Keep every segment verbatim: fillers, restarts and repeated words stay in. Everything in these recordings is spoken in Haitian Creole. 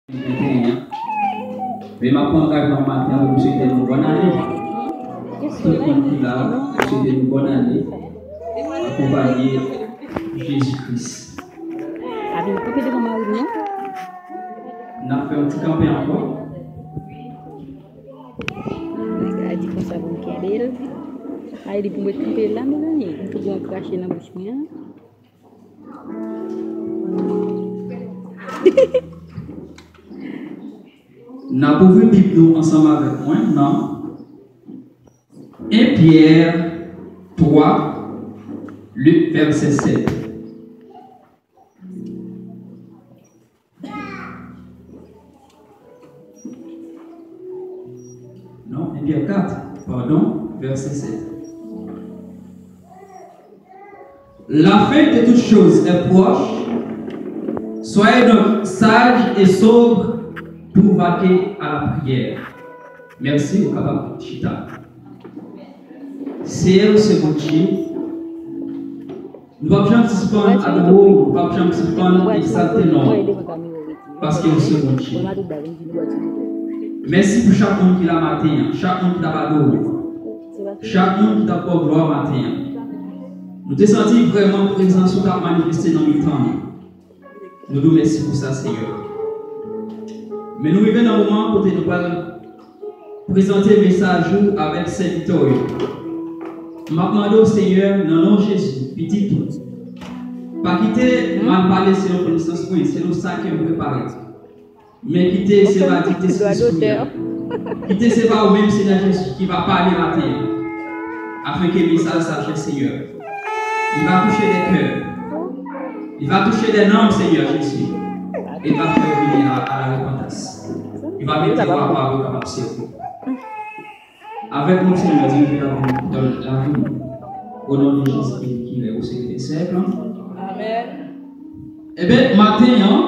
venteyen an. Men m ap pran angajman maten an pou m swete nou bòn ane. Tout moun ki la, m swete nou bòn ane, akonpaye Jezi Kris. N ap fè yon ti kanpe ankò. Nèg la di konsa pou m kenbe l. Ay, li pou mwen kanpe la, mezanmi. M tou gen yon krache nan bouch mwen an. N ap ouvri Bib nou ansanm avèk mwen nan en Pyè twa, li vèsè sèt. Non, en Pyè kat, padon, vèsè sèt. La fin de toutes choses est proche. Soyez donc sages et sobres pour vaquer à la prière. Mèsi, ou kapab chita. Seyè, ou se Bondye. Nou p ap janm sispann adore w, nou p ap janm sispann egzalte non w, paske ou se Bondye. Mèsi pou chak moun ki la maten an, chak moun ki t ap adore w, chak moun ki t ap ba w glwa maten an. Nou te santi vrèman prezans ou t ap manifeste nan mitan nou. Nou di w mèsi pou sa, Senyè. Men nou rive nan moman kote nou pral prezante mesaj ou avèk sèvitè w yo. M ap mande w, Senyè, nan non Jezi, Pitit ou, pa kite m al pale selon konesans mwen, selon sa kè m prepare. Men kite se pa dikte Sentespri a. Kite se pa ou menm, Senyè Jezi, ki va pale maten an, afin ke mesaj sa, chè Senyè, li va touche dè kè, li va touche dè nanm, Senyè Jezi, e va fè yo vini a, a la repantans. Li va mete yo a pa yo kapab sèvi. Avèk nou, Senyè, dirije lavi nou, lavi nou. O non de Jezi ki règne au siècle des siècles. Amèn. Ebyen, maten an,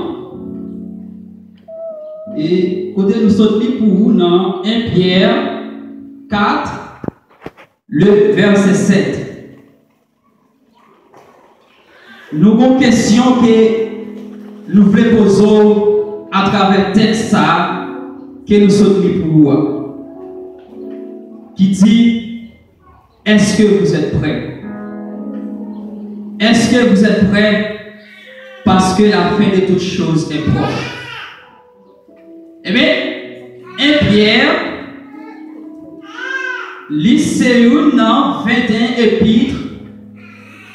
e kote nou sot li pou ou nan en Pyè kat, le vèsè sèt. Nou gon kesyon ke nou vle poze w atravè tèks sa a ke nou sot li pou ou a, ki di, est-ce que vous êtes prêts? Est-ce que vous êtes prêts? Parce que la fin de toutes choses est proche. Ebyen, en Pyè, li se youn nan venteyen epit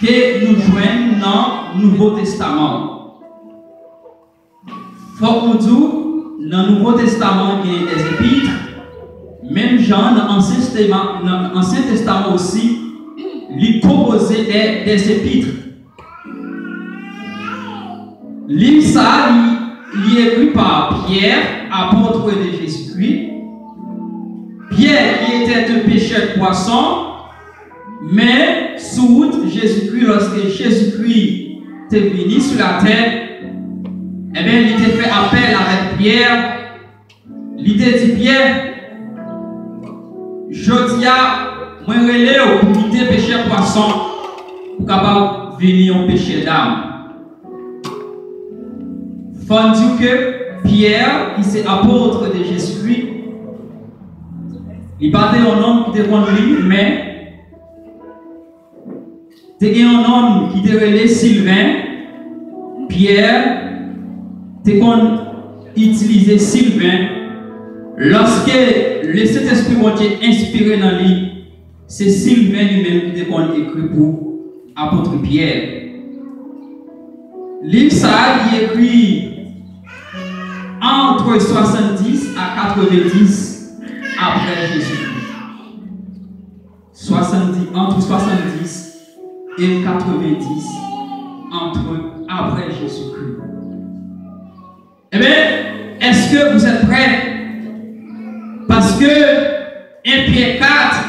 ke nou jwenn nan Nouvo Testaman. Fòk nou di w, nan Nouvo Testaman genyen dè epit, menm jan nan Ansyen Testama-, nan Ansyen Testaman osi, li konpoze dè, dè epit. Liv sa a, li, li ekri pa Pyè, apot de Jezikri. Pyè, ki etè pechè pwason, men sou wout Jezikri, lòske Jezikri te vini sou latè, ebyen, li te fè apèl avèk Pyè, li te di Pyè, jodi a, mwen rele w pou kite pechè pwason, pou kapab vini yon pechè dam. Fò n di w ke Pyè, ki se apot de Jezikri, li pa te yon nonm ki te konn li, men te gen yon nonm ki te rele Silven. Pyè te konn itilize Silven. Lòske Lesentespri Bondye enspire nan li, se Silven li menm ki te konn ekri pou apot Pyè. Liv sa a, li ekri antre swasanndis a katrevendis apre Jezikri. Swasanndis, antre swasanndis e katrevendis, antre, apre Jezikri. Ebyen, est-ce que vous êtes prêts? Paske en Pyè kat,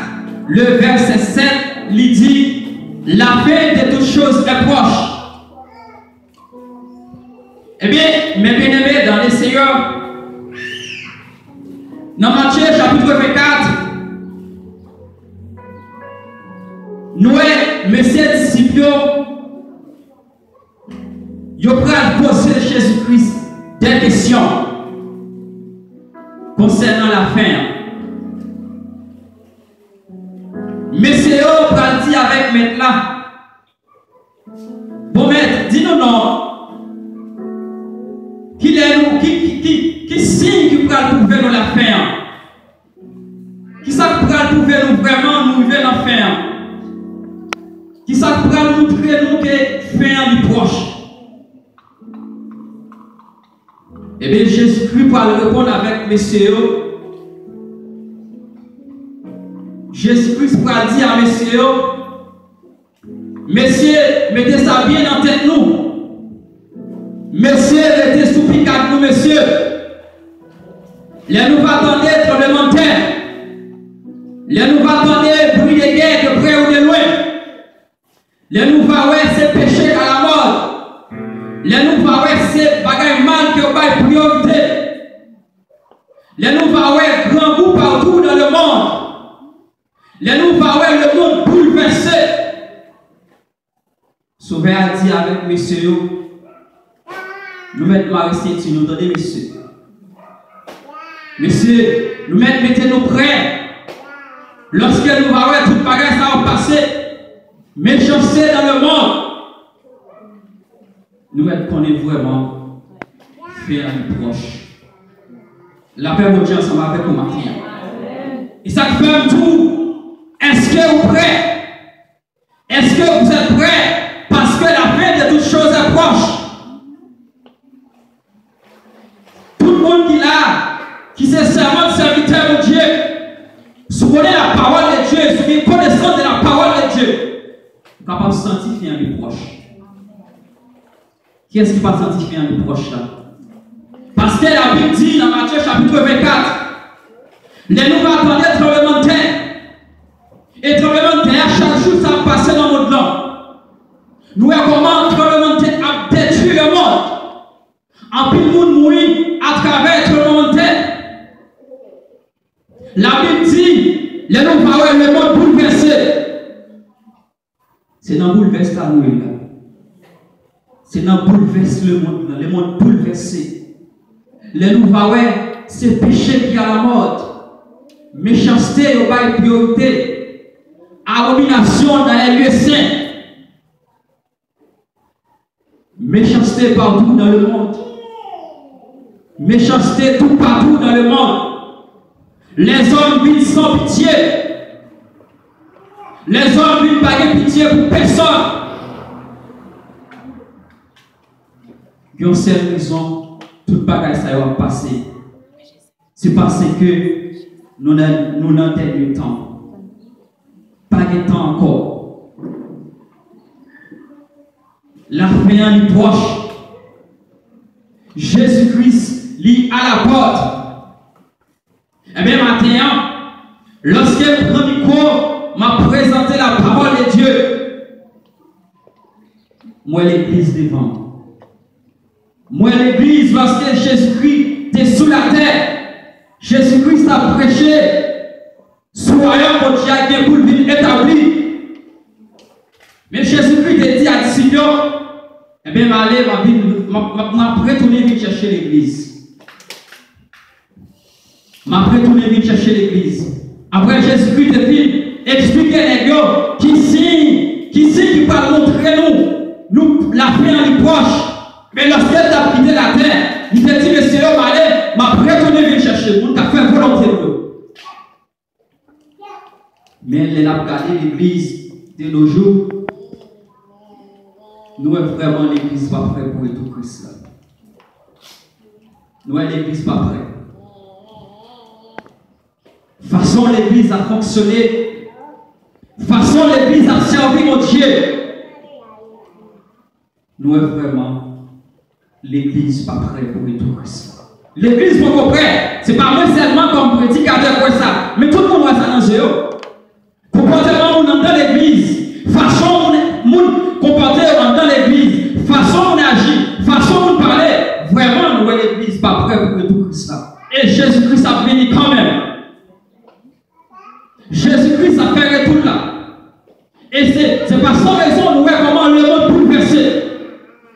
le vèsè sèt, li di, la fin de toutes choses est proche. Ebyen, mes bien-aimés dans le Seigneur, nan Matye chapit vennkat, nou wè mesye disip yo, yo pral poze Jezikri dè kesyon. konsènan lafen an. Mesye yo pral di avèk mèt la, "Bon mèt, di nou non, kilè nou, ki, ki, ki, ki siy ki pral pwouve nou lafen an? Kisa k pral pwouve nou vrèman nou rive nan fen an? Kisa k pral montre nou ke fen an li pwòch?" Ebyen, Jezikri pral reponn avèk mesye yo. Jezikri pral di a mesye yo, "Mesye, mete sa byen nan tèt nou. Mesye, rete sou pikad nou, mesye. Lè nou va tande tranblemanntè, lè nou va tande bri de gè de prè ou de lwen, lè nou va wè se peche k alamòd, lè nou va wè se bagay mal ke yo bay priyorite, lè nou va wè grangou patou nan lemonn, lè nou va wè lemonn boulvèse." Sovè a di avèk mesye yo, "Nou mèt mare senti nou, tande mesye. Mesye, nou mèt mete nou prè. Lòske nou va wè tout bagay sa ap pase, mechanste nan lemonn, nou mèt konnen vrèman fen an li pwòch." Lapè Bondye ansanm avèk ou maten an. E sa k fè m di w, èske ou prè? Est-ce que vous êtes prêts? Parce que la fin de toutes choses est proche. Tout moun ki la, ki se sèvant, sèvitè Bondye, si w konnen la parole de Dieu, si w gen konesans de la parole de Dieu, ou kapab santi fen an li pwòch. Kiyès ki pa santi fen an li pwòch la? Paske Labib di nan Matye chapit vennkat, lè nou va tande tranblemanntè, e tranblemanntè a chak jou sa ap pase nan mond lan. Nou wè kòman tranblemanntè ap detwi lemonn. Anpil moun mouri atravè tranblemanntè. Labib di, lè nou va wè lemonn boulvèse, se nan boulvès la nou ye la. Se nan boulvès lemonn lan, lemonn boulvèse. Lè nou va wè, se peche ki alamòd. Mechanste yo bay priyorite. Abominasyon dans les lieux saints. Mechanste partout dans le monde. Mechanste toupatou nan lemonn. Lèzòm vin san pitye. Lèzòm vin pa gen pitye pou pèsòn. Gen yon sèl rezon tout bagay sa yo ap pase. Se paske nou nan, nou nan dènye tan. Pa gen tan ankò. Lafen an li pwòch. Jezi Kris li alapòt. Ebyen, maten an, lòske m pran mikwo, m ap prezante la parole de Dieu. M wè legliz devan m. M wè legliz paske Jezikri te sou latè. Jezikri t ap preche sou wayòm Bondye a gen pou l vin etabli. Men Jezikri te di a disip yo, ebyen, m ale, m ap vin, m ap, m ap, m ap retounen vin chèche legliz. M ap retounen vin chèche legliz. Apre Jezikri te fin eksplike nèg yo ki siy, ki siy ki pral montre nou, nou lafen an li pwòch. Men lòske l t ap kite latè, li te di mesye yo, "M ale, m ap retounen vin chèche moun k ap fè volonte m yo." Men lè n ap gade legliz de nos jours, nou wè vrèman legliz pa prè pou retou Kris la. Nou wè legliz pa prè. Fason legliz ap fonksyone, fason legliz ap sèvi Bondye, nou wè vrèman legliz pa prè pou retou Kris la. Legliz poko prè. Se pa mwen sèlman kòm predikatè k wè sa, men tout moun wè sa nan je yo. Konpòteman moun anndan legliz, fason moun, moun konpòte yo anndan legliz, fason moun aji, fason moun pale, vrèman nou wè legliz pa prè pou retou Kris la. E Jezi Kris ap vini kanmenm. Jezi Kris ap fè retou l la. E se, se pa san rezon nou wè kòman lemonn boulvèse.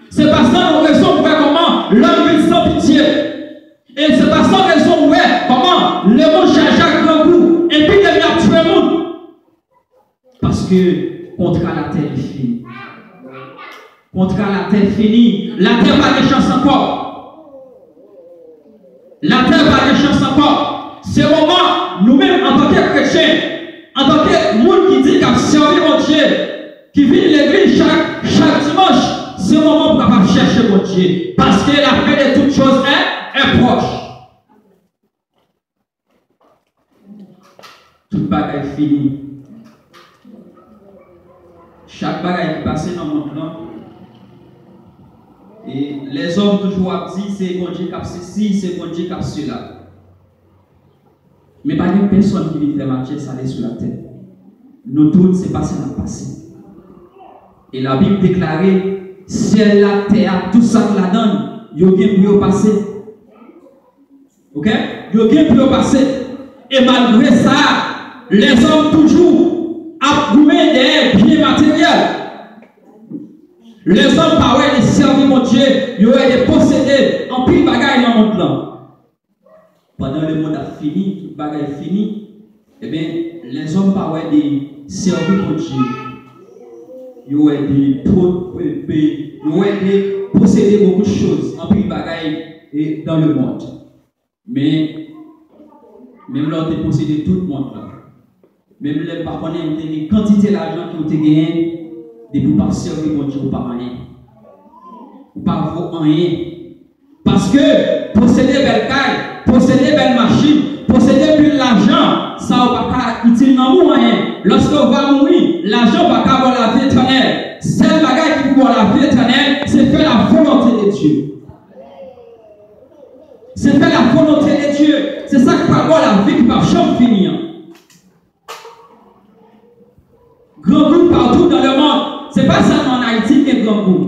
Se pa san rezon nou wè kòman lòm vin san pitye. E se pa san rezon ou wè kòman lemonn chaje ak grangou, epi depi ap tchwe moun. Paske kontra latè li fini. Kontra latè fini. Latè pa gen chans ankò. Latè pa gen chans ankò. Se moman nou menm antanke kretyen, antanke moun ki di k ap sèvi Bondye, ki vin legliz chak, chak dimanch, se moman pou kapab chèche Bondye. Paske la fin de toutes choses est, est proche. Tout bagay fini. Chak bagay ki pase nan mond lan, e lèzòm toujou ap di se Bondye k ap sesi, se Bondye k ap sela. Men pa gen pèsonn ki vin fè Matyès ale sou latè. Nou tout, se pase n ap pase. E Labib deklare, syèl la, tè a, tout sa k ladan l, yo gen pou yo pase. Oke? Yo gen pou yo pase. E malgre sa, lèzòm toujou ap goumen dèyè byen materyèl. Lèzòm pa wè de sèvi Bondye, yo wè de posede anpil bagay nan mond lan. Pandan lemonn ap fini, tout bagay fini, ebyen, lèzòm pa wè de sèvi Bondye. Yo wè de po-, pe-, pe-, yo wè de posede beaucoup de choses, anpil bagay, e, dans le monde. Men, menm lè w te posede tout mond lan, menm lè m pa konnen ou te gen kantite lajan ke w te genyen, depi w p ap sèvi Bondye, ou pa anyen. Ou pa vo anyen. Paske posede bèl kay, posede bèl machin, posede pil lajan, sa yo pa ka itil nanm ou anyen. Lòske w va mouri, lajan pa ka ba w lavi etènèl. Sèl bagay ki pou ba w lavi etènèl, se fè la volonté de Dieu. Se fè la volonté de Dieu. Se sa k pral ba w lavi ki p ap janm fini an. Grangou partout dans le monde. Se pa sèlman an Ayiti ki gen grangou.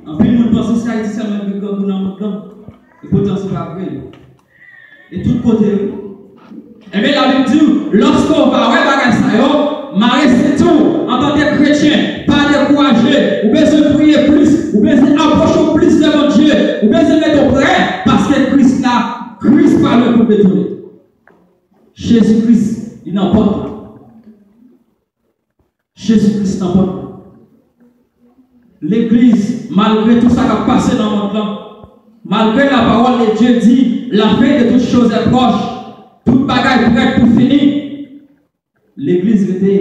Anpil moun panse se Ayiti sèlman ki gen grangou nan mond lan. E poutan se pa vre. E tout kote, wi. Ebyen, Labib di w, lòske w pa wè bagay sa yo, mare senti w antanke kretyen, pa dekouraje, ou bezwen priye plis, ou bezwen apwoche w plis de Bondye, ou bezwen mete w prè, paske Kris la, Kris pa lwen pou l retounen. Jezi Kris, li nan pòt la. Jezi Kris nan pòt la. Legliz, malgre tout sa k ap pase nan mond lan, malgre la parole de Dieu dit, la fin de toutes choses est proche, tout bagay prèt pou fini, legliz rete,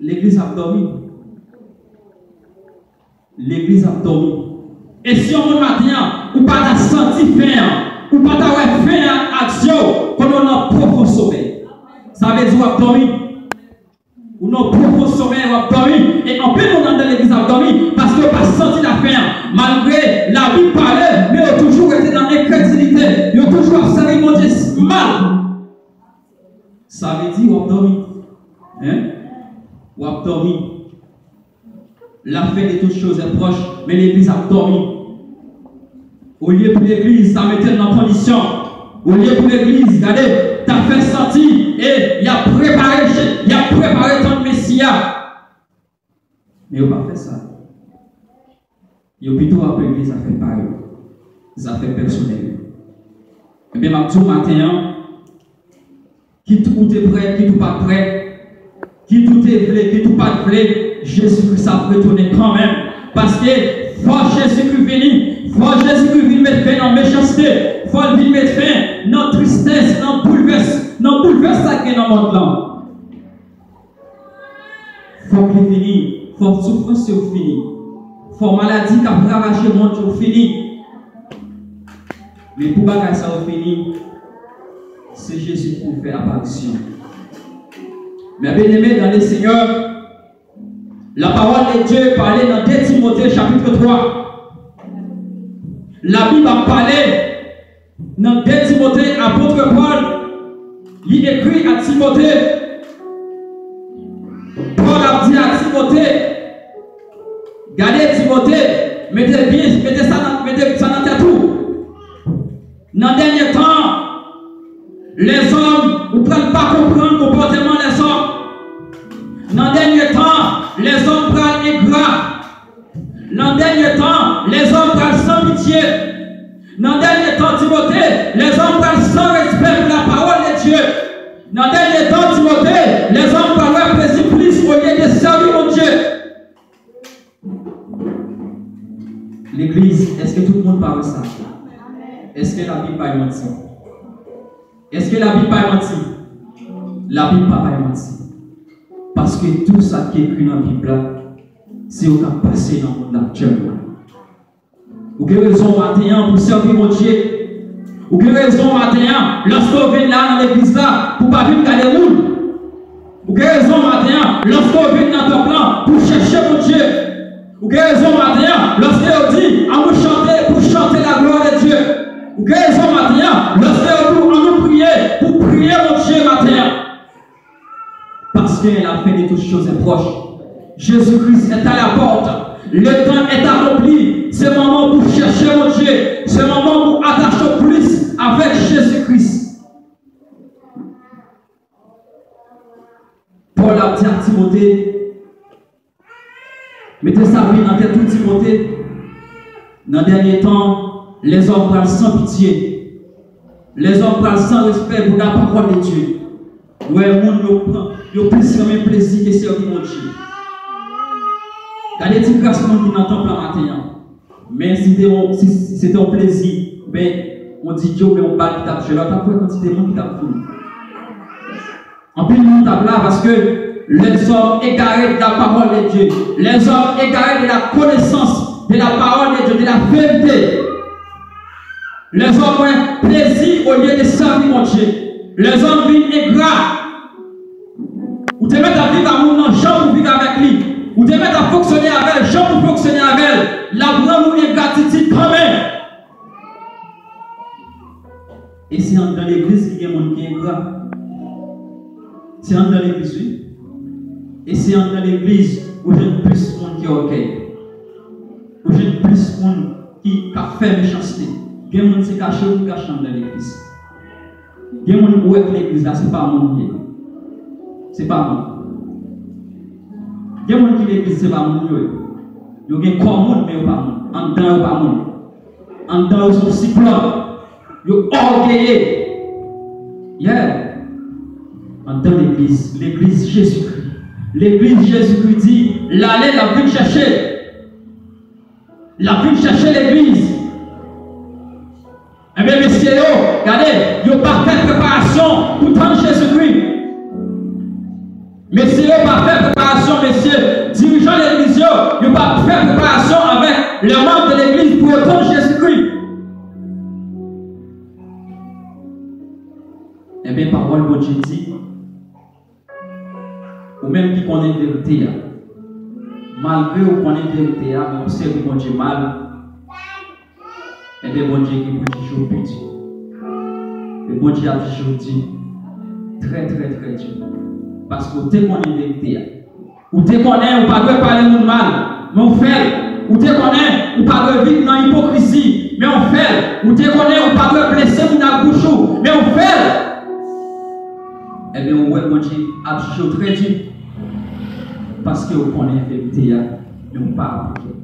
legliz ap dòmi. Legliz ap dòmi. E si yon moun maten an, ou pa ta santi fen an, ou pa ta wè fen an ak zye w, konnen w nan pwofon somèy. Sa vle di w ap dòmi. Ou nan pwofon somèy, w ap dòmi. E anpil moun anndan legliz ap dòmi paske yo pa santi lafen an. Malgre Labib pale, men yo toujou rete nan enkredilite. Yo toujou ap sèvi Bondye mal. Sa vle di w ap dòmi. Hein? W ap dòmi. La fin de toutes choses est proche, men legliz ap dòmi. Olye pou legliz ta mete l nan kondisyon, olye pou legliz, gade, ta fè santi, e y ap prepare, y ap prepare tann Mesi a. Men yo pa fè sa. Yo pito ap regle zafè pa yo, zafè pèsonèl yo. Ebyen, m ap di w maten an, kit ou te prè, kit ou pa t prè, kit ou te vle, kit ou pa t vle, Jezi Kris ap retounen kanmenm. Paske fò Jezi Kris vini, fò Jezi Kris vin met fen nan mechanste, fò l vin met fen nan tristès, nan boulvès, nan boulvès sa k gen nan mond lan. Fòk li fini, fòk soufrans yo fini, fòk maladi k ap ravaje mond yo fini. Men pou bagay sa yo fini, se Jezi pou fè aparisyon. Mes bien-aimés dans le Seigneur, la parole de Dieu pale nan de Timote chapit twa. Labib ap pale nan de Timote, apot Pòl, li ekri a Timote. Pòl ap di a Timote, gade Timote, mete byen, mete sa nan, mete sa nan tèt ou. Nan dènye tan, lèzòm, ou pral pa konprann konpòteman lèzòm. Nan dènye tan, lèzòm pral engra. Nan dènye tan, lèzòm pral san pitye. Nan dènye tan, Timote, lèzòm pral san respè pou la parole de Dieu. Nan dènye tan, Timote, lèzòm pral wè plezi plis olye de sèvi Bondye. Legliz, èske tout moun pa wè sa? Èske Labib bay manti? Èske Labib bay manti? Labib pa bay manti. Paske tou sa ki ekri nan Bib la, se yo k ap pase nan mond la aktyèlman. Ou gen rezon maten an pou sèvi Bondye. Ou gen rezon maten an, lòske w vin la nan legliz la, pou w pa vin gade moun. Ou gen rezon maten an, lòske w vin nan tanp lan, pou w chèche Bondye. Ou gen rezon maten an, lòske yo di, ann nou chante, pou chante la gloire de Dieu. Ou gen rezon maten an, lòske yo di, ann nou priye, pou priye Bondye maten an. Parce que la fin de toutes choses est proche. Jésus-Christ est à la porte. Le temps est accompli. Se moman pou chèche Bondye. Se moman pou atache w plis avèk Jezi Kris. Pòl ap di ak Timote, mete sa byen nan tèt ou, Timote. Nan dènye tan, lèzòm pral san pitye. Lèzòm pral san respè pou la parole de Dieu. Ou wè, moun yo pran, yo plis renmen plezi ke sèvi Bondye. Gade ti kras moun ki nan tanp lan maten an. Men si te yon, si, si se te yon plezi, ben, yon D J oubyen yon bal ki t ap jwe la, w t ap wè kantite moun ki t ap vini. Anpil moun t ap la paske les hommes égarés de la parole de Dieu, les hommes égarés de la connaissance de la parole de Dieu, de la vérité. Lèzòm wè plezi olye de sèvi Bondye. Lèzòm vin engra. Ou te mèt ap viv ak moun nan jan pou viv avèk li. Ou te mèt ap fonksyone avè l jan pou fonksyone avè l. L ap rann ou engratitid kanmenm. E se anndan legliz ki gen moun ki engra. Se anndan legliz, wi. E se anndan legliz ou jwenn plis moun ki ògèy. Ou jwenn plis moun ki, k ap fè mechanste. Gen moun se kache yo ki kache anndan legliz. Gen moun ou wè k legliz la, se pa moun yo ye. Se pa moun. Gen moun ki legliz, se pa moun yo ye. Yo gen kò moun, men yo pa moun. Anndan yo pa moun. Anndan yo se yon siklòn. Yo ògeye. Yeah. Anndan legliz, legliz Jezikri. Legliz Jezikri di, l ale, l ap vin chèche. L ap vin chèche legliz. Ebyen, mesye yo, gade, yo pa fè preparasyon pou tann Jezikri. Mesye yo pa fè preparasyon, mesye, dirijan legliz yo, yo pa fè preparasyon avèk lè manm de legliz pou yo tann Jezikri. Ebyen, pawòl Bondye di, ou menm ki konnen verite a, malgre ou konnen verite a, men ou sèvi Bondye mal, ebyen, Bondye gen pou jije w pi di. E Bondye ap jije w di, trè, trè, trè di. Paske ou te konnen verite a. Ou te konnen ou pa dwe pale moun mal, men ou fè l. Ou te konnen ou pa dwe viv nan ipokrizi, men ou fè l. Ou te konnen ou pa dwe blese moun ak bouch ou, men ou fè l. Ebyen, ou wè Bondye ap jije w trè di. Paske ou konnen verite a, men ou pa aplike l.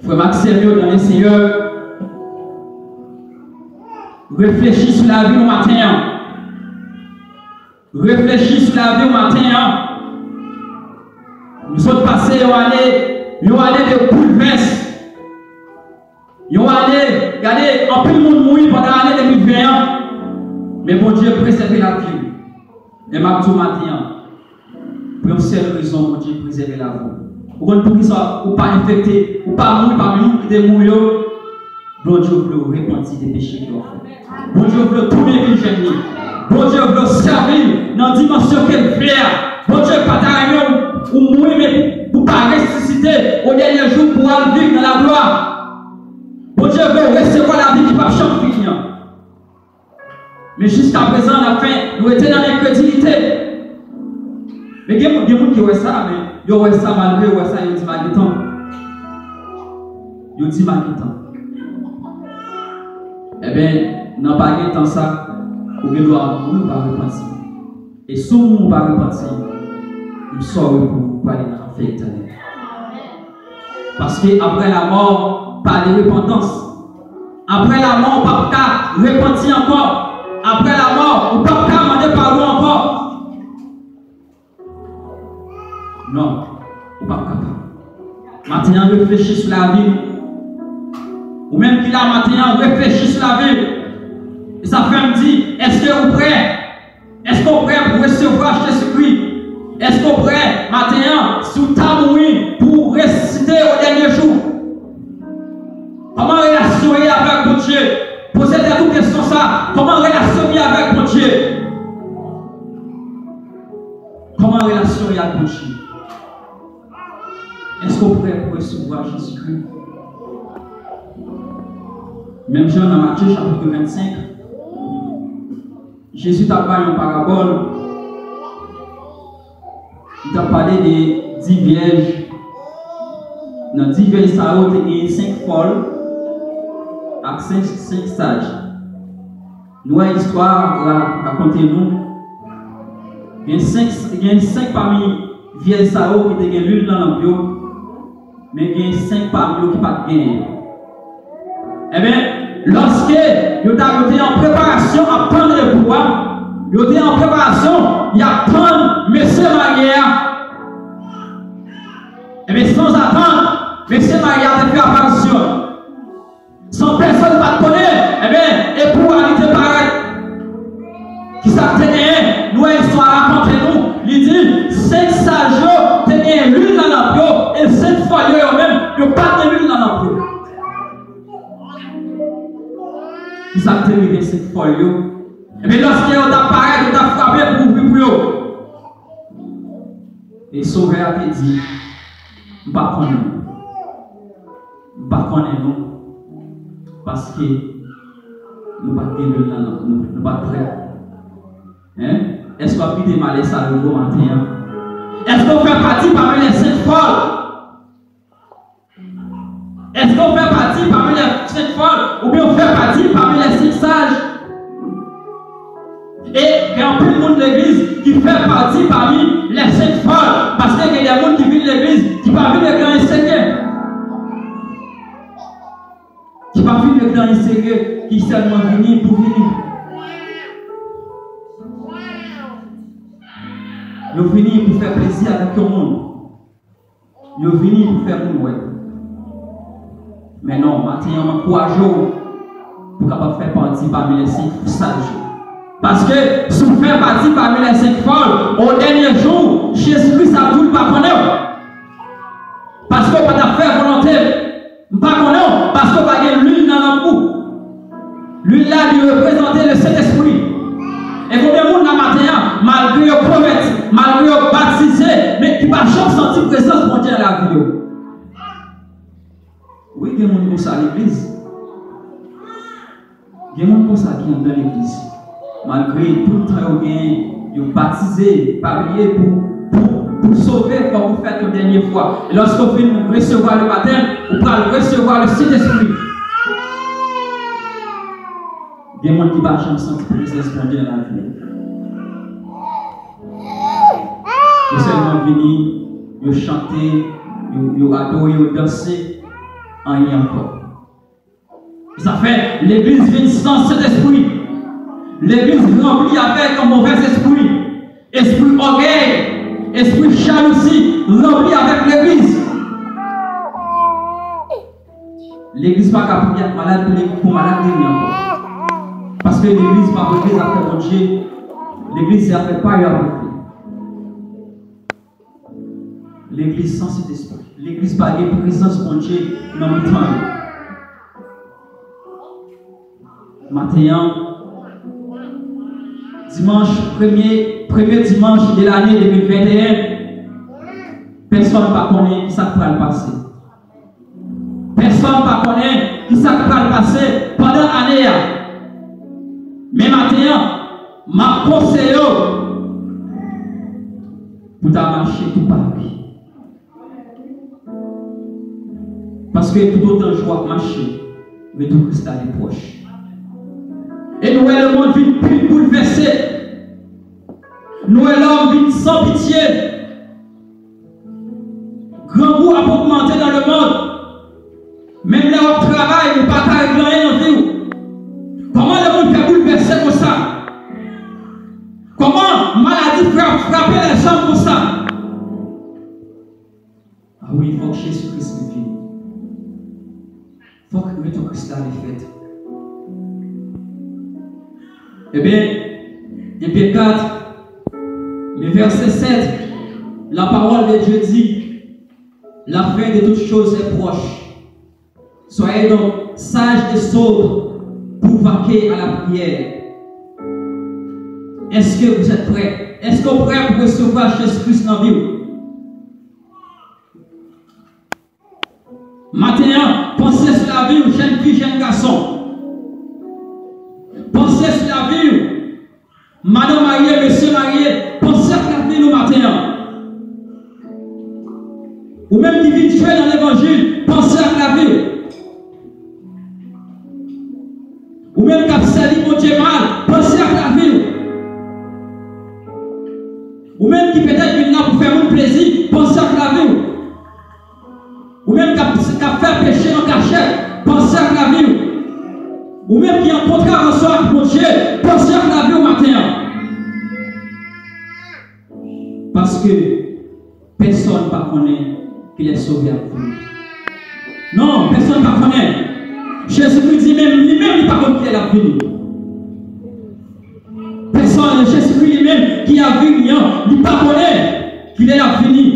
Frè m ak sè m yo dans le Seigneur, reflechi sou lavi w maten an. Reflechi sou lavi w maten an. Nou sot pase yon ane, yon ane de boulvès. Yon ane, gade, anpil moun mouri pandan ane de mil ven an. Men Bondye prezève lavi w. E m ap di w maten an, pou yon sèl rezon, Bondye prezève lavi w. Ou konn poukisa ou pa enfekte, ou pa mouri pami moun ki te mouri yo? Bondye vle w repanti de peche ke w fè. Bondye vle w tounen vin jwenn li. Bondye vle w sèvi l nan dimansyon ke l vle a. Bondye pa ta renmen w, ou mouri, men pou, pou pa resisite o dènye jou, pou w al viv nan laglwa. Bondye vle w resevwa lavi ki p ap janm fini an. Men jiskaprezan, n ap fè, nou rete nan enkredilite. Men gen moun, gen moun ki wè sa, men yo wè sa, malgre yo wè sa, yo di m a gen tan. Yo di m a gen tan. Ebyen, nan pa gen tan sa, ou gen dwa mouri, ou pa repanti. E si w mouri, ou pa repanti, m sòri pou ou, ou prale nan lanfè etènèl. Paske apre lanmò, pa de repantans. Apre lanmò, ou p ap ka repanti ankò. Apre lanmò, ou p ap ka mande Maten an, reflechi sou lavi nou. Ou menm ki la maten an, reflechi sou lavi w. E sa fè m di, èske ou prè? Èske w prè pou resevwa Jezikri? Èske w prè maten an, si w ta mouri, pou w resisite o dènye jou? Kòman relasyon w ye avèk Bondye? Poze tèt ou kesyon sa. Kòman relasyon w ye avèk Bondye? Kòman relasyon w ye ak Bondye? Èske w prè pou resevwa Jezikri? Menm jan nan Matye chapit vennsenk, Jezi t ap bay yon parabòl. Li t ap pale de dis vyèj. Nan dis vyèj sa yo, te gen senk fòl ak senk, senk saj. Nou wè istwa la rakonte nou. Gen senk, gen senk pami vyèj sa yo ki te gen lwil nan lanp yo, men gen senk pami yo ki pa t genyen. Ebyen, lòske yo ta, yo te an preparasyon ap tann epou a, yo te an preparasyon, y ap tann mesye marye a. Ebyen, sanzatann, mesye marye a te fè aparisyon. San pèsonn pa t konnen, ebyen, epou a li te parèt. Kisa k te genyen? Nou wè istwa a rakonte nou. Li di, senk saj yo te genyen lwil nan lanp yo, e senk fòl yo, yo menm, yo pa t gen lwil nan lanp yo. Kisa k te rive senk fòl yo? Ebyen, lòske yo t ap parèt, yo t ap frape pou ouvri pou yo. E Sovè a te di, "M pa konnen nou. M pa konnen nou. Paske nou pa t gen lwil nan, nou, nou pa t prè." Hein? Èske w ap kite malè sa rive w maten an? Èske w fè pati pami lè senk fòl? Èske w fè pati pami lè senk fòl, oubyen w fè pati pami lè senk saj? E gen anpil moun legliz ki fè pati pami lè senk fòl, paske gen de moun ki vin legliz, ki pa vin regle anyen serye. Ki pa vin regle anyen serye, ki sèlman vini pou vini. Yo vini pou fè plezi avèk yon moun. Yo vini pou fè moun wè. Men non, maten an, m ankouraje w pou w kapab fè pati pami lè senk saj yo. Paske, si w fè pati pami lè senk fòl, o dènye jou, Jezi Kris ap di w l pa konnen w. Paske w pa t ap fè volonte l. M pa konnen w, paske w pa gen lwil nan lanp ou. Lwil la, li reprezante le Sentespri. E konbyen moun nan maten an, malgre yo konvèti, malgre yo batize, men ki pa janm santi prezans Bondye nan lavi yo? Wi, gen moun konsa legliz. Gen moun konsa ki anndan legliz. Malgre tout tan yo genyen, yo batize, pa bliye pou, pou, pou sove, fòk ou fèt yon dènye fwa. E lòske w fin resevwa le batèm, ou pral resevwa le Sentespri. Gen moun ki pa janm santi prezans Bondye nan lavi yo. Yo sèlman vini, yo chante, yo, yo adore, yo danse, anyen ankò. Sa fè legliz vin san Sentespri. Legliz ranpli avèk yon movèz espri. Espri ògèy, espri jalouzi, ranpli avèk legliz. Legliz pa ka priye ak malad pou, pou malad geri ankò. Paske legliz pa regle zafè Bondye. Legliz se afè pa yo ap regle. Legliz san Sentespri. Legliz pa gen prezans Bondye nan mitan yo. Maten an, dimanch, premye, premye dimanch de lane de mil venteyen, pèsonn pa konnen kisa k pral pase. Pèsonn pa konnen kisa k pral pase pandan ane a. Men maten an, m ap konseye w pou ta mache tou pare. Paske toutotan jou ap mache, retou Kris la li pwòch. E nou wè lemonn vin pi boulvèse. Nou wè lòm vin san pitye. Grangou ap ogmante nan lemonn. Menm lè w ap travay, ou pa ka regle anyen nan vi w. Kòman lemonn fè boulvèse konsa? Kòman maladi fra-, frape lèzòm konsa? A Wi, fòk Jezi Kris li vini. Fòk retou Kris la li fèt. Ebyen, Ebre kat, le verset sept, la parole de Dieu dit, la fin de toutes choses est proche. Soyez donc sages et sobres pour vaquer à la prière. Est-ce que vous êtes prêts? Èske w prè pou resevwa Jezi Kris nan vi w? Maten an, panse sou lavi w, jèn fi, jèn gason. Panse sou lavi w, madanm marye, mesye marye, panse ak lavi nou maten an. Ou menm ki vin jwe nan levanjil, panse ak lavi w. Ou menm k ap sèvi Bondye mal, panse ak lavi w. Ou menm ki petèt vin la pou fè moun plezi, panse ak lavi w. Ou menm k ap, k ap fè peche an kachèt, panse ak lavi w. Ou menm ki an kontravansyon ak Bondye, panse ak lavi w maten an. Paske pèsonn pa konnen kilè Sovè a ap vini. Non, pèsonn pa konnen. Jezikri di menm, li menm li pa konn kilè l ap vini. Pèsonn, Jezikri li menm ki ap vini an, li pa konnen kilè l ap vini.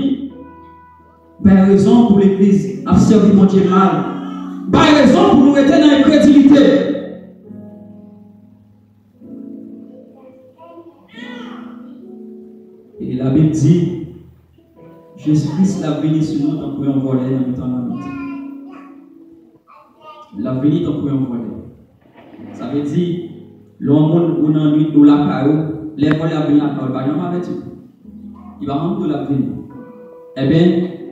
Bay rezon pou legliz ap sèvi Bondye mal. Bay rezon pou nou rete nan enkredilite. E Labib di, Jezi Kris l ap vini sou nou tankou yon vòlè nan mitan lannwit. L ap vini tankou yon vòlè. Sa vle di, lè yon moun ou nan nwit ou lakay ou, lè vòlè ap vin lakay ou, li pa janm avèti w. Li pa janm di w l ap vini. Ebyen,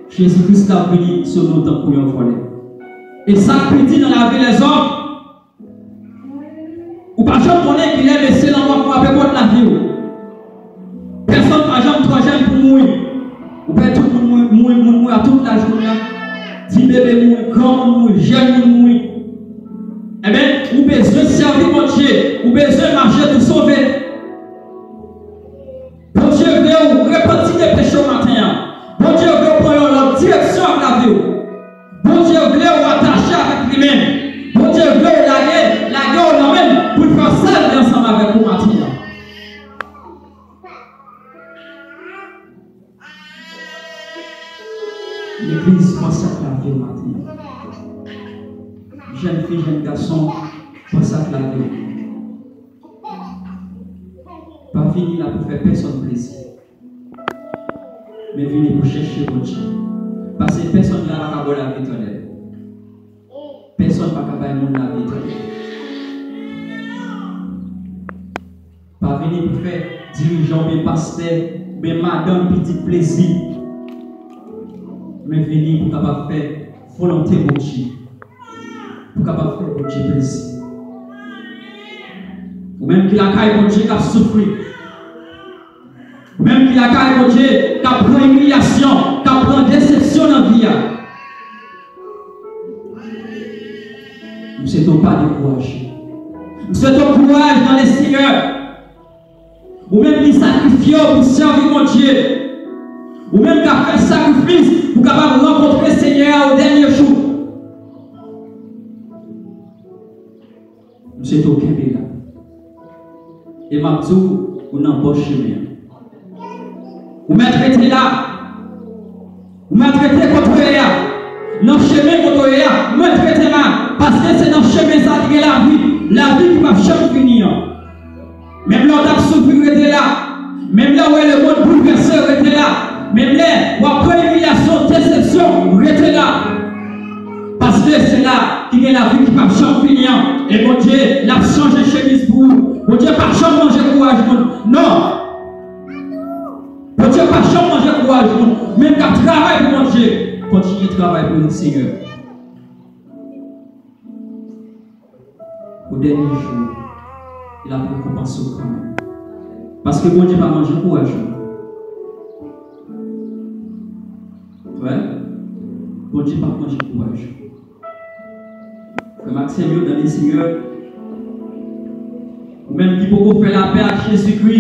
Jezi Kris l ap vini sou nou tankou yon vòlè. E sa k pi di nan lavi lèzòm, ou pa janm konnen kilè mesye lanmò ap frape pòt lavi w. Pèsonn pa janm twò jèn pou mouri. Ou wè tout moun mouri, mouri, moun mouri a tout laj moun nan. Ti bebe mouri, granmoun mouri, jèn moun mouri. Ebyen, ou bezwen sèvi Bondye, ou bezwen mache tou sove. Bondye vle w repanti de peche w maten an. Bondye vle w pran yon lòt direksyon ak lavi w. Bondye vle w atache avèk li menm. Bondye vle w lage, lage w nan men l pou l fè sèl li ansanm avèk ou maten an. Legliz, panse ak lavi w maten an. Jèn fi, jèn gason, panse ak lavi w. Pa vini la pou fè pèsonn plezi. Men vini pou chèche Bondye. Paske pèsonn la pa ka ba w lavi etènèl. Pèsonn pa ka bay moun lavi etènèl. Pa vini pou fè dirijan oubyen pastè, oubyen madanm pitit plezi. Men vini pou kapab fè volonte Bondye. Pou kapab fè Bondye plezi. Ou menm ki lakay Bondye k ap soufri. Ou menm ki lakay Bondye, k ap pran imilyasyon, k ap pran desepsyon nan vi a. M swete w pa dekouraje. M swete w kouraj nan Lesenyè. Ou menm ki sakrifye w pou sèvi Bondye. Ou menm k ap fè sakrifis pou kapab rankontre Senyè a o dènye jou. M swete w kenbe la. E m ap di w, ou nan bò chemen an. Ou mèt rete la. Ou mèt rete kote w ye a. Nan chemen kote w ye a, ou mèt rete la. Paske se nan chemen sa ki gen lavi. Lavi ki p ap janm fini an. Menm lè w t ap soufri, rete la. Menm lè w wè lemonn boulvèse, rete la. Menm lè w ap pran imilyasyon, desepsyon, rete la. Paske se la ki gen lavi ki p ap janm fini an. E Bondye, l ap chanje chemiz pou ou. Bondye pa janm manje kouraj moun. Non. Bondye pa janm manje kouraj moun. Menm k ap travay pou Bondye, kontinye travay pou Senyè. O dènye jou, l ap rekonpanse w kanmenm. Paske Bondye pa manje kouraj ou. Wè, Bondye pa manje kouraj ou. Frè m ak sè m yo, tande Senyè. Ou menm ki poko fè lapè ak Jezikri,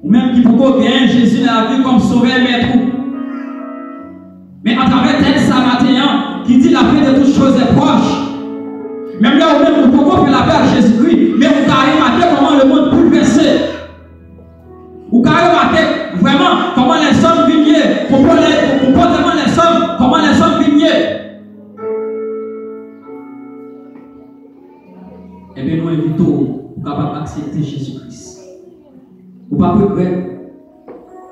ou menm ki poko genyen Jezi nan lavi w kòm Sovè e Mèt ou, Menm lè ou menm ou poko fè lapè ak Jezikri, men ou ka remake kòman lemonn boulvèse. Ou ka remake vrèman kòman lèzòm vin ye, konpò-, konpòteman lèzòm, kòman lèzòm vin ye. Ebyen, nou envite w pou w kapab aksepte Jezi Kris. Ou p ap regrèt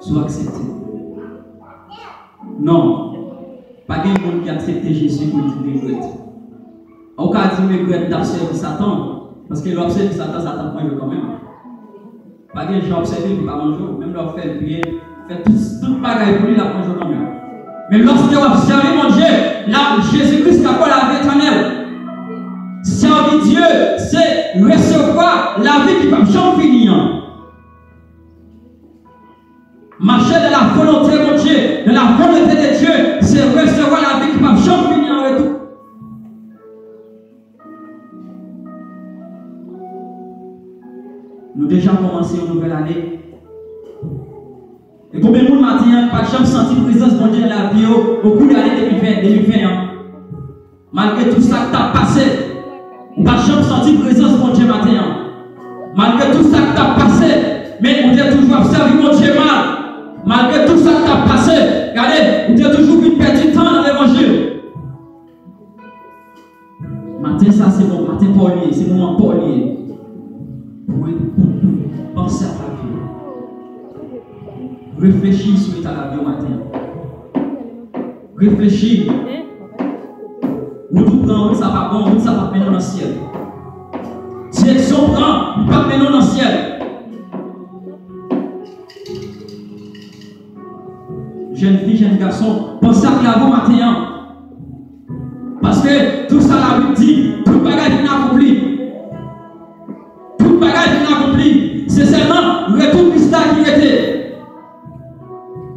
si w aksepte. Non. Pa gen moun ki aksepte Jezi pou l di l regrèt. Ou ka di m regrèt m t ap sèvi Satan, paske lè w ap sèvi Satan, Satan ap manje w kanmenm. Pa gen jan w ap sèvi l, li pa manje w. Menm lè w ap fè l byen, fè tout, tout bagay pou li, l ap manje w kanmenm. Men lòske w ap sèvi Bondye, la, Jezi Kris ka ba w lavi etènèl. Sèvi Dye, se resevwa lavi ki p ap janm fini an. Mache dans la volonté de Dieu, dans la volonté de Dieu, se resevwa lavi ki p ap janm fini an retou. Nou deja kòmanse yon nouvèl ane. E konbyen moun maten an ki pa t janm santi prezans Bondye nan lavi yo, o kou de ane de mil ven, de mil ven an? Malgre tout sa k t ap pase, ou pa t janm santi prezans Bondye maten an. Malgre tout sa k t ap pase, men ou te toujou ap sèvi Bondye mal. Malgre tout sa k t ap pase, gade, ou te toujou vin pèdi tan nan levanjil. Maten sa se bon, maten pa w li ye, se moman pa w li ye. Pou, pou, pou panse ak lavi w. Reflechi sou eta lavi w maten an. Reflechi. Wout ou pran, wout sa pa bon, wout sa p ap mennen w nan syèl. Direksyon w pran, li p ap mennen w nan syèl. Jèn fi, jèn gason, panse ak lavi w maten an. Paske tout sa Labib di, tout bagay fin akonpli. Tout bagay fin akonpli. Se sèlman retou Kris la ki rete.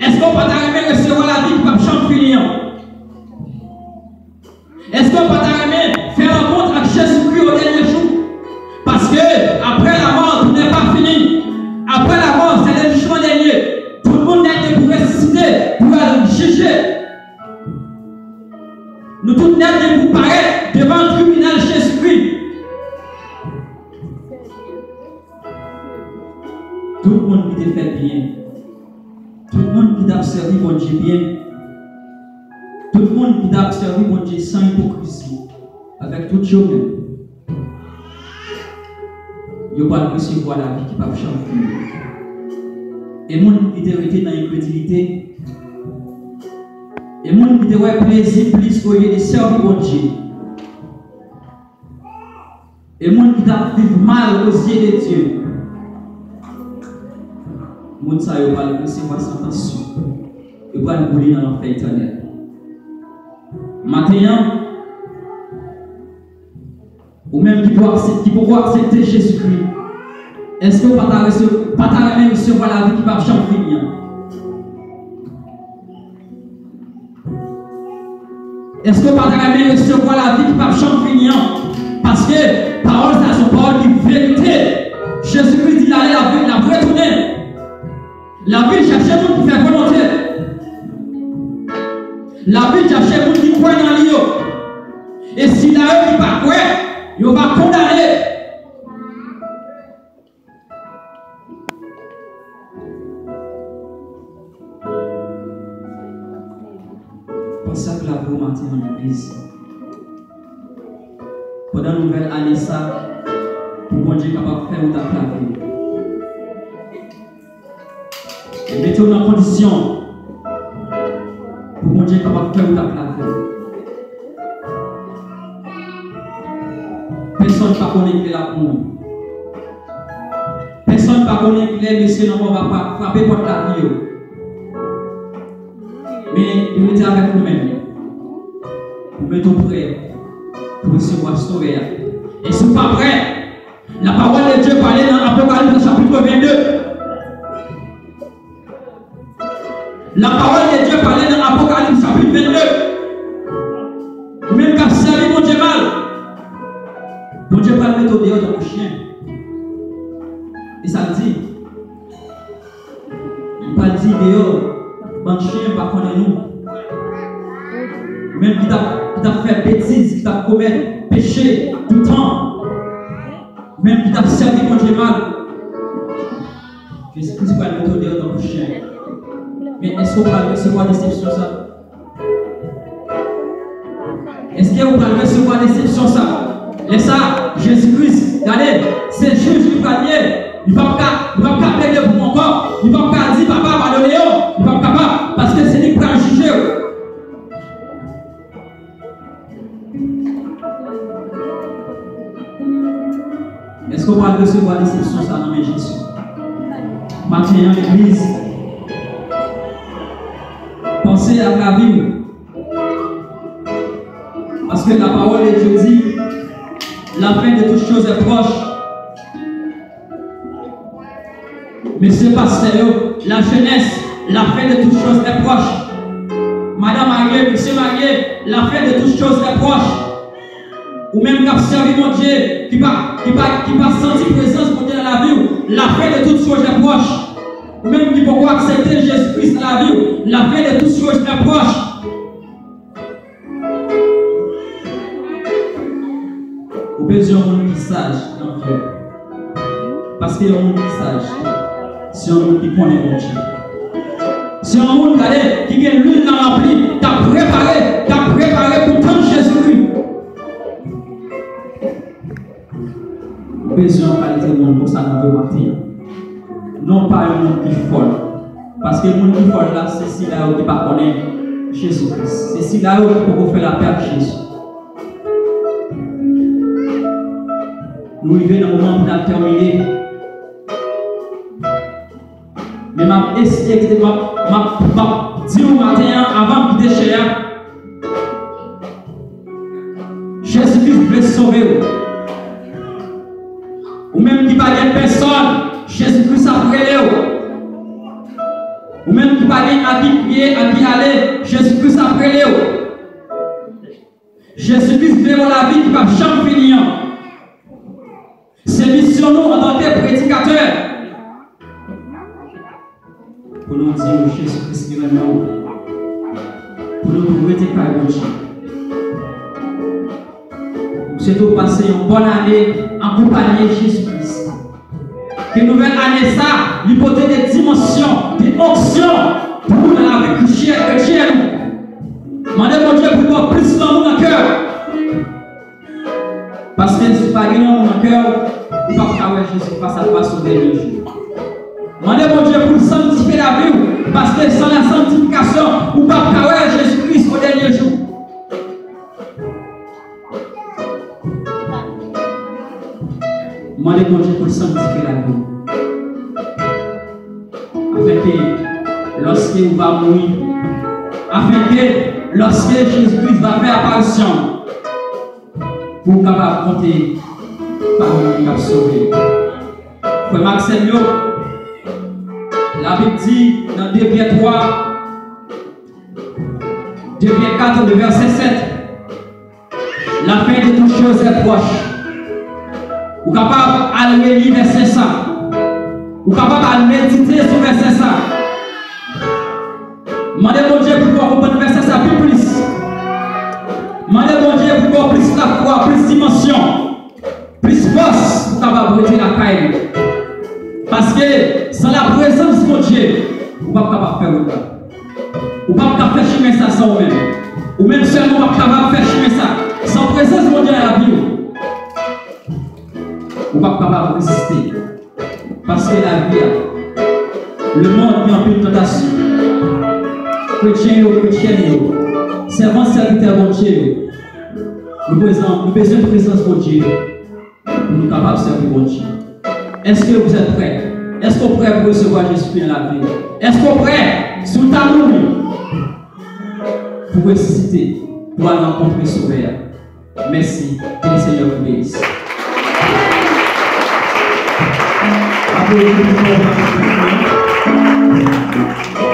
Èske w pa ta renmen resevwa lavi ki p ap janm fini an? Èske w pa ta renmen fè rankont ak Jezikri o dènye jou? Paske après la mort, tout n'est pas fini. Après la mort, c'est le jugement dernier. Tout moun nèt gen pou resisite, pou al jije. Nou tout nèt gen pou parèt devan tribinal Jezikri. Tout moun ki te fè byen, tout moun ki t ap sèvi Bondye byen, tout moun ki t ap sèvi Bondye san ipokrizi, avèk tout yo menm, yo pral resevwa lavi ki p ap janm fini. E moun ki te rete nan enkredilite, e moun ki te wè plezi plis olye de sèvi Bondye, e moun ki t ap viv mal aux yeux de Dieu, moun sa yo pral resevwa santans yo. Yo pral boule nan lanfè etènèl. Maten an, ou menm ki poko aksep-, ki poko aksepte Jezikri, èske w pa ta rese-, pa ta renmen resevwa lavi ki p ap janm fini an? Èske w pa ta renmen resevwa lavi ki p ap janm fini an? Paske pawòl sa a se yon pawòl ki verite. Jezikri di l ale, l ap, l ap retounen. Labib chèche moun pou fè volonte l. Labib chèche moun ki kwè nan li yo. E sila yo ki pa kwè, yo va kondane. Panse ak lavi w maten an, legliz. Pandan nouvèl ane sa, pou Bondye kapab fè wout ak lavi w. E mete w nan kondisyon pou Bondye kapab fè wout ak lavi w. Pèsonn pa konnen kilè l ap mouri. Pèsonn pa konnen kilè mesye lanmò va fra-, frape pòt lavi yo. Men, li rete avèk ou menm. Ou mete w prè pou resevwa sove a. E si w pa prè, la parole de Dieu pale nan Apokalips chapit vennde. La parole de Dieu pale nan Apokalips chapit vennde. Ou menm k ap sèvi Bondye mal, Bondye pral mete w deyò tankou chen. E sa l di? Li pral di deyò, bann chen pa konnen nou. Ou menm ki t ap t ap fè betiz, ki t ap komèt peche toutan, ou menm ki t ap sèvi Bondye mal, Jezi Kris pral netwaye w tankou chen. Men èske w pral resevwa desepsyon sa? Èske ou pral resevwa desepsyon sa? Lè sa, Jezi Kris, gade, se jij li pral ye. Li p ap ka, li p ap ka plede pou ou ankò. Li p ap ka di, "Papa, padone yo." Li p ap kapab, paske se li k pral jije w. Èske w pral resevwa desepsyon sa nan men Jezi? Maten an, legliz, panse ak lavi w. Paske la parole de Dieu dit, la fin de toutes choses est proche. Mesye pastè yo, la jeunesse, la fin de toutes choses est proche. Madan marye, mesye marye, la fin de toutes choses est proche. Ou menm k ap sèvi Bondye, ki pa, ki pa, ki pa santi prezans Bondye nan lavi w, la fin de toutes choses est proche. Ou menm ki poko aksepte Jezi Kris nan lavi w, la fin de toutes choses est proche. Ou bezwen yon moun ki saj nan kè w. Paske yon moun ki saj, se yon moun ki konnen Bondye. Se yon moun, gade, ki gen lwil nan lanp li, k ap prepare, k ap prepare pou tann Jezikri. Ou bezwen yon kalite moun konsa nan vi w maten an. Non pa yon moun ki fòl. Paske moun ki fòl la, se sila yo ki pa konnen Jezi Kris. Se sila yo ki poko fè lapè ak Jezi. Nou rive nan moman pou n al tèmine. Men m ap eseye, m ap, m ap, m ap di w maten an, avan m kite chè a, Jezi Kris vle sove w. Ou menm ki pa gen pèsòn, Jezi Kris ap rele w. Ou menm ki pa gen a ki kriye, a ki ale, Jezi Kris ap rele w. Jezi Kris vle yon lavi ki p ap janm fini an. Se misyon nou antanke predikatè. Pou nou di w Jezi Kris li renmen w. Pou nou tou rete kay Bondye. M swete w pase yon bòn ane ankonpaye Jezi Kris. Ke nouvèl ane sa, li pote de dimansyon, de onksyon pou nou nan lavi kretyen, kretyen nou. Mande Bondye pou l ba w plis lanmou nan kè w. Paske si w pa gen lanmou nan kè w, ou p ap ka wè Jezi fas a fas o dènye jou. Mande Bondye pou l sanktifye lavi w, paske san la sanktifikasyon, ou p ap ka wè Jezi Kris o dènye jou. Mande Bondye pou l sanktifye lavi w. Afin ke lòske ou va mouri, afin ke lòske Jezi Kris va fè aparisyon, pou w kapab konte pami moun k ap sove. Frè m ak sè m yo, Labib di nan de Pyè twa, de Pyè kat, de vèsè sèt, la fin de toutes choses est proche. Ou kapab al reli vèsè sa. Ou kapab al medite sou vèsè sa. Mande Bondye pou w konprann vèsè sa pi plis. Mande Bondye pou w plis lafwa, plis dimansyon, plis fòs pou w kapab rete lakay li. Paske san laprezans Bondye, ou p ap kapab fè wout la. Ou p ap ka fè chimen sa san ou menm. Ou menm sèlman w ap kapab fè chimen sa. San prezans Bondye nan lavi w, ou p ap kapab reziste. Paske lavi a, lemonn gen anpil tantasyon. Kretyen yo, kretyèn yo, sèvant, sèvitè Bondye yo, nou prezan, nou bezwen prezans Bondye pou nou kapab sèvi Bondye. Est-ce que vous êtes prêts? Èske w prè pou resevwa Jezi nan lavi w? Èske w prè, si w ta mouri, pou resisite, pou al rankontre Sovè a? Mèsi. Ke le Seigneur vous bénisse. Aplodi pou Sovè a.